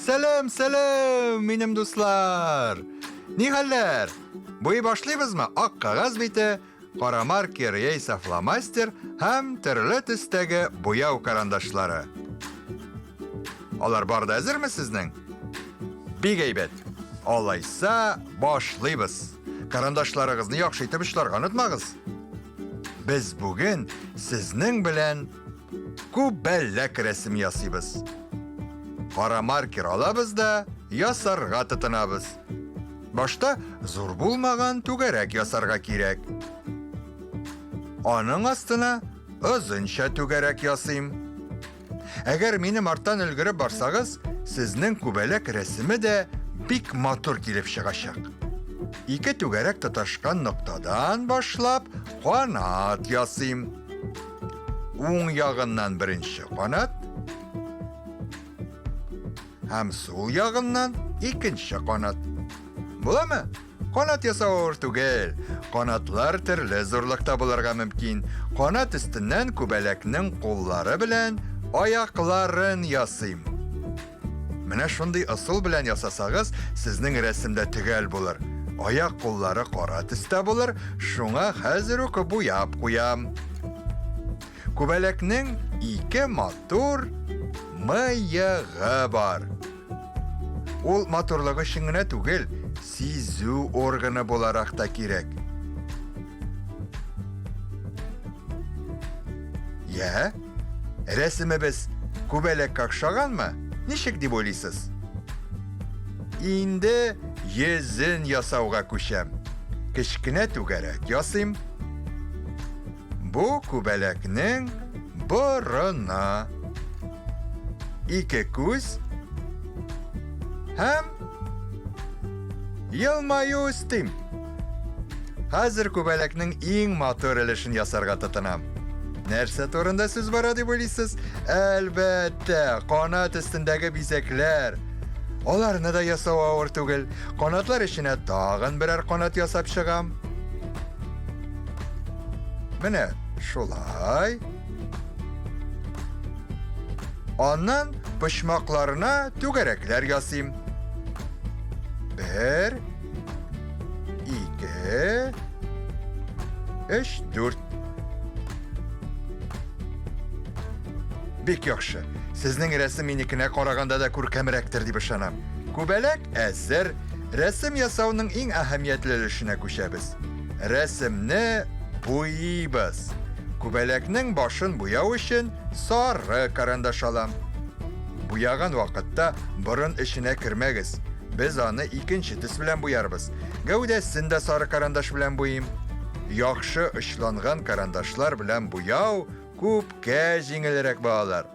Сәлам, сәлам, минем дуслар! Ни хәлләр? Буй башлыйбызмы? Ак кәгазь бите, кара маркер яисә фломастер һәм төрле төстәге буяу карандашлары. Алар бар да әзерме сезнең? Бик әйбәт. Алайса, башлыйбыз. Карандашларыгызны яхшы итеп очларга онытмагыз. Без бүген сезнең белән күбәләк рәсем ясыйбыз. Кара маркер алабыз да ясарга тотынабыз. Башта зур булмаган түгәрәк ясарга кирәк. Аның астына озынча түгәрәк ясыйм. Әгәр минем арттан өлгереп барсагыз, сезнең күбәләк рәсеме дә бик матур килеп чыгачак. Ике түгәрәк тоташкан ноктадан башлап канат ясыйм. Уң ягыннан беренче канат һәм сул ягыннан икенче канат. Буламы? Канат ясау авыр түгел. Канатлар төрле зурлыкта булырга мөмкин. Канат өстеннән күбәләкнең куллары белән аякларын ясыйм. Менә шундый ысул белән ясасагыз, сезнең рәсемдә төгәл булыр. Аяк куллары кара төстә булыр, шуңа хәзер үк буяп куям. Күбәләкнең ике матур мыегы бар. Ул матурлык өчен генә түгел, сизү органы буларак та кирәк. Я? Рәсемебез күбәләккә охшаганмы? Ничек дип уйлыйсыз? Инде йөзен ясауга күчәм. Кечкенә түгәрәк ясыйм. Бу күбәләкнең борыны. Ике күз һәм елмаю өстим. Хәзер күбәләкнең иң матур өлешен ясарга тотынам. Нәрсә турында сүз бара дип уйлыйсыз? Әлбәттә, канат өстендәге бизәкләр. Аларны да ясау авыр түгел. Канатлар эченә тагын берәр канат ясап чыгам. Менә шулай. Аннан почмакларына түгәрәкләр ясыйм. Бер, ике, өч, дүрт. Бик яхшы. Сезнең рәсем минекенә караганда да күркәмрәктер дип ышанам. Күбәләк әзер. Рәсем ясауның иң әһәмиятле өлешенә күчәбез. Рәсемне буйыйбыз. Күбәләкнең башын буяу өчен сары карандаш алам. Буяган вакытта борын эченә кермәгез. Без аны икенче төс белән буярбыз. Гәүдәсен дә сары карандаш белән буйыйм. Яхшы очланган карандашлар белән буяу күпкә җиңелрәк, балалар.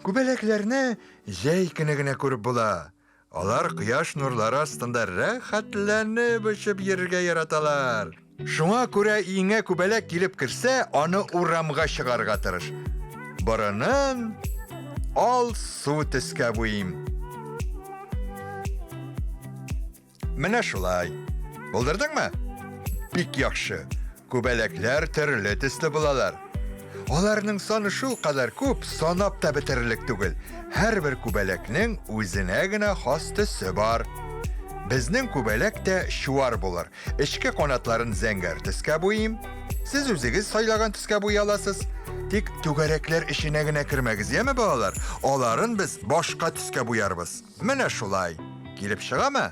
Күбәләкләрне җәй көне генә күреп була. Алар кояш нурлары астында рәхәтләнеп очып йөрергә яраталар. Шуңа күрә өеңә күбәләк килеп керсә, аны урамга чыгарырга тырыш. Борынын алсу төскә буйыйм. Менә шулай. Булдырдыңмы? Бик яхшы. Күбәләкләр төрле төсле булалар. Аларның саны шул кадәр күп, санап та бетерерлек түгел. Һәрбер күбәләкнең үзенә генә хас төсе бар. Безнең күбәләк тә чуар булыр. Эчке канатларын зәңгәр төскә буйыйм. Сез үзегез сайлаган төскә буй аласыз. Тик түгәрәкләр эченә генә кермәгез, яме, балалар? Аларын без башка төскә буярбыз. Менә шулай. Килеп чыгамы?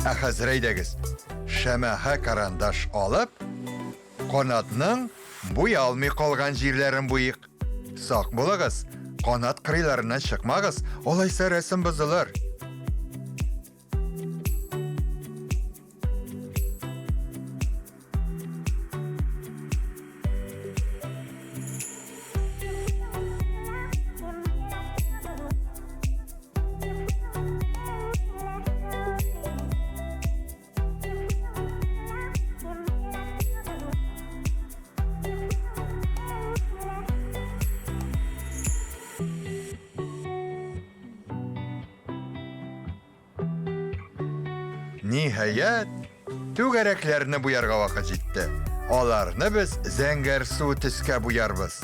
Ә хәзер әйдәгез, шәмәхә карандаш алып, канатның буялмый калган җирләрен буйыйк. Сак булыгыз, канат кырыйларыннан чыкмагыз, алайса рәсем бозылыр. Ниһаять, түгәрәкләрне буярга вакыт җитте. Аларны без зәңгәрсу төскә буярбыз.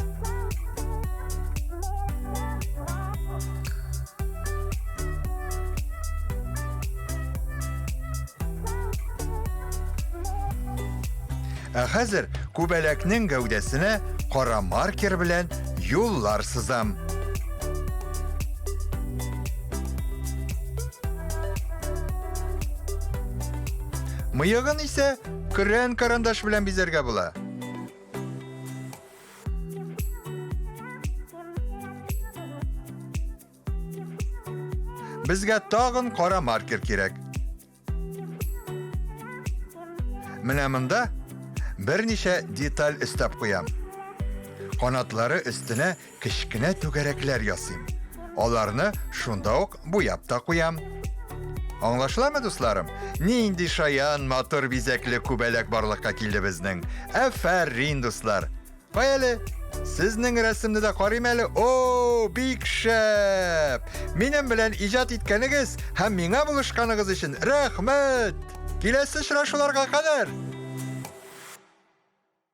Ә хәзер күбәләкнең гәүдәсенә кара маркер белән юллар сызам. Мыегын исә көрән карандаш белән бизәргә була. Безгә тагын кара маркер кирәк. Менә монда берничә деталь өстәп куям. Канатлары өстенә кечкенә түгәрәкләр ясыйм. Аларны шунда ук буяп та куям. Аңлашыламы, дусларым? Нинди шаян, матур бизәкле күбәләк барлыкка килде безнең. Афәрин, дуслар! Кай әле, сезнең рәсемне дә карыйм әле. О, бик шәп! Минем белән иҗат иткәнегез һәм миңа булышканыгыз өчен рәхмәт! Киләсе очрашуларга кадәр!